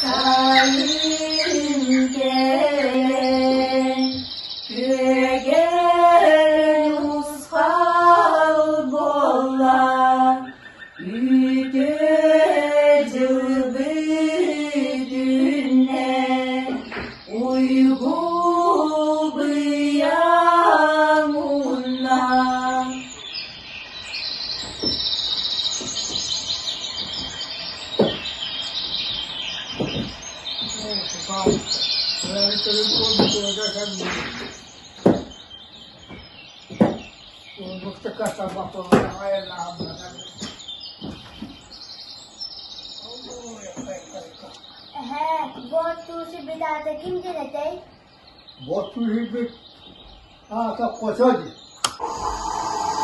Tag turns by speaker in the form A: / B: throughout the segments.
A: Сайын кэлэн күөгэл усхал буолла, үтүө дьылбыт үүннэ, уйгу быйаҥ уунна.
B: Эһээ, бу оттуу сирбит аата ким диэн этэй?
C: Бу оттуу сирбит аата Хочо диэн.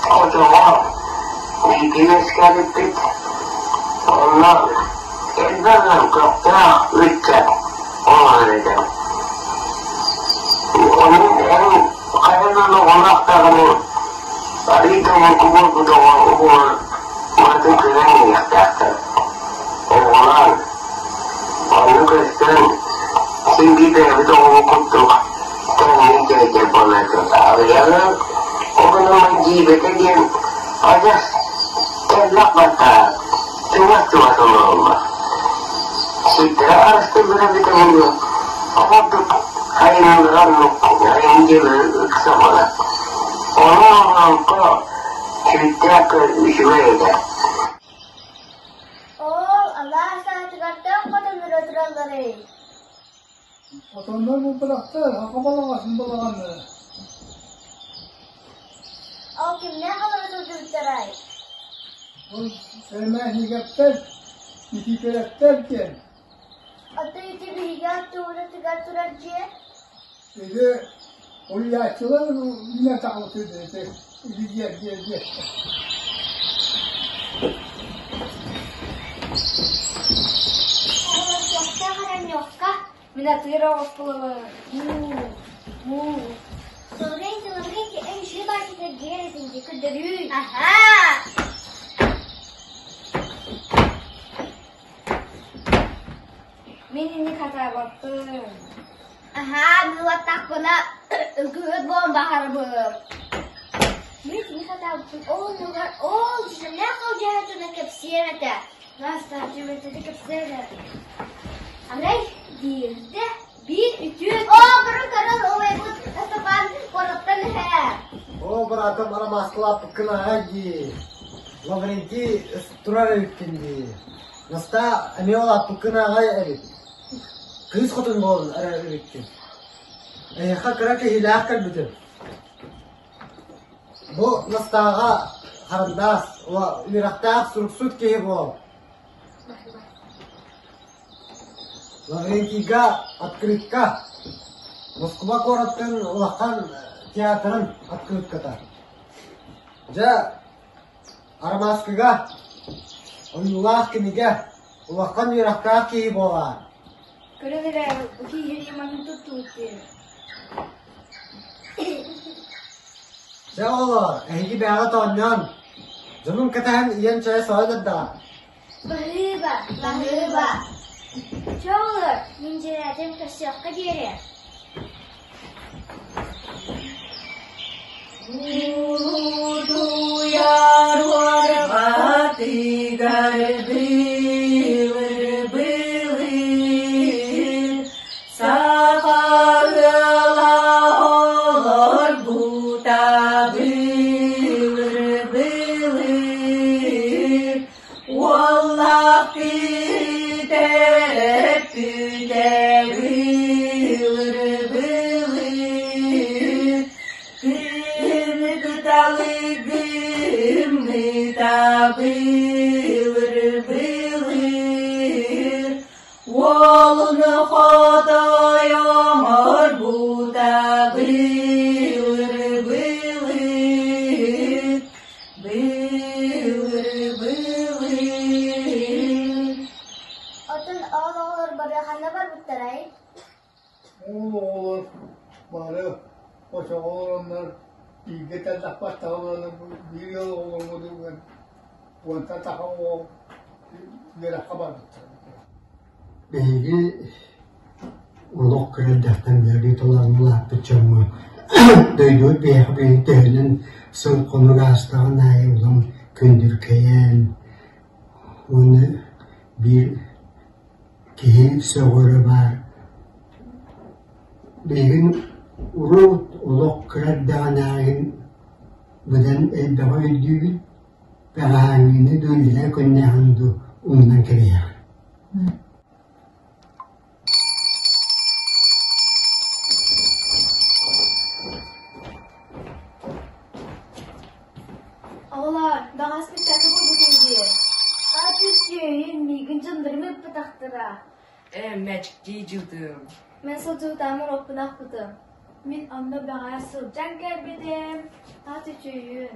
D: Хотугу биһиги үөскээбиппит, онно элбэх дьон көхтөөх ыччат олорор этэ. Ону эн хайа да оҕолоох даҕаны арыый да уҥуоргу буолбут оҕо оҕолор барытын көрөн иһиэхтээхтэр. Оҕолоор, онно көстөн син биир бэйэбит оҕобут курдук тэҥҥин кэһэйдэр буолааччы. Аҕыйаҕы оҕонуммун дьиибэтэ диэн адьас элбэх баттаҕа чугас-чугас олороллор. Сирдэрэ арыстыыллара эбитэ буолуо, ол курдук айымньылара оннук айымньылары ыкса буолар. Ону оҥорорго сүрдээх үчүгэй этэ.
B: Ол алаас аатыгар тоох хотонноро туралларый?
C: Хотоннор булбатахтар, саха балаҕасын балаҕаннара.
B: Ол кимнээх олоро сылдьыбыттарай?
C: Ол Сэрмээһигэптэр, Никиипэрэптэр диэн.
B: Оттон ити биһиги аттыбытыгар турар дьиэ?
C: Ити уруйааччылар үүнэн тахсыбыт ити ити дьиэ дьиэ дьиэ.
B: Оҕолордуохтаах эрэ
E: Мин атыыр оҕуспулабын. Муу, муу.
B: Лаврентий, Лаврентий, эн үчүгэй баайсытар дьиэ этинди көрдөрүү. Аһаа!
E: Мин инник хатаабаппын.
B: Аһаа, мин уоттахпына үҥкүүһүт буолан баҕарабын. Мин итини хатаабыппын ол оннугар ол дьиҥнээх алдьаһатына кэпсиэм этэ.
E: Настаа, түбэлтэти кэпсээ эрэ.
B: Арай биирдэ биир үтүө Оо, көрүҥ көрүҥ, убайбыт Степан куораттан иһэ.
F: Оо, быраатым арамааскылааппыккын аҕай дии. Лаврентий турар эбиккин дии. Настаа эмиэ улааппыккын аҕай эбит. Кыыс хотун буолан эрэр эбиккин. Эйиэхэ кыра киһилээх кэлбитим. Бу Настааҕа харандаас, үөрэхтээх суруксут киһи буол. Лаврентийга открытка. Москуба куораттан улахан театрын открытката. Дьэ, Арамааскыга ойуулаах кинигэ улахан үөрэхтээх киһи буолаар.
E: Көрөн эрэ, бу киһи маннык туттубут дии.
F: Чэ оҕолоор, эһиги бэйэҕит оонньоон, дьонум кэтэһэн ийэм чайа сойон эрдэҕэ.
B: Баһыыба, баһыыба. Чэ оҕолор, мин дьиэлээтим көрсүөххэ диэри.
A: Улуутуйар уорҕатыгар былыр-былыр саха ыала олорбута былыр-былыр Уоллаах бүтэрэ былыр-былыр Күн кыталыгыммыта былыр-былыр Уолун хотойо оҥорбута былыр-былыр Былыр-былыр
B: Оттон ол оҕолор бары ханна барбыттарай?
C: Ол оҕолор бары очоҕо олороннор бииргэ тэллэхпэт таҕылланан биир ыал оҕолорбутугар уонтан тахса оҕо. үөрэххэ барбыттар.
G: Биһиги олох кыра эрдэхтэн биһиги толоон улааппыт дьоммут дойдубут биһиэхэ билигин төһөнөн сыл-хонук аастаҕын аайы улам күндүркэйэн уонна биир киһи сөҕөрө баар. Билигин урут олох кыра эрдэҕинээҕин быдан элбэҕи өйдүүбүт, бэҕэһээҥҥини дуу, илдьэ күннээҕин дуу умнан кэбиһэҕин.
E: Оҕолоор, баҕас спектакль буолбутун дии. Ат үчүгэйин, миигин дьоннорум ыыппатахтара.
H: Ээ, мээчиктии дьылдым.
E: Мин сылдьыбытааммын уоппун аахпытым. Мин онно бэҕэһээ сылдьан кэлбитим. Ат үчүгэйин.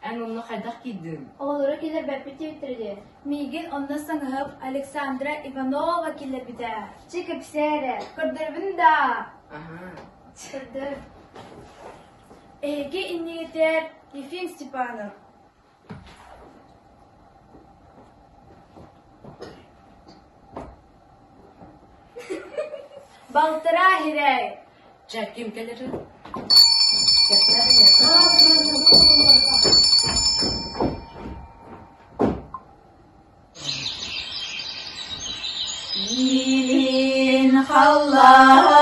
H: Эн онно хайдах киирдиҥ?
E: Оҕолору киллэрбэппит диэбиттэрэ дии. Миигин онно саҥаһым Александра Иванова киллэрбитэ. Чэ, кэпсээ эрэ. Көрдөрөбүн даа.
H: Аһаа.
E: Көрдөр. Эһиги иннигитигэр Ефим Степанов. Балтараа иһирэй.
H: Чэ, ким кэлэрий?
A: Илин халлаан.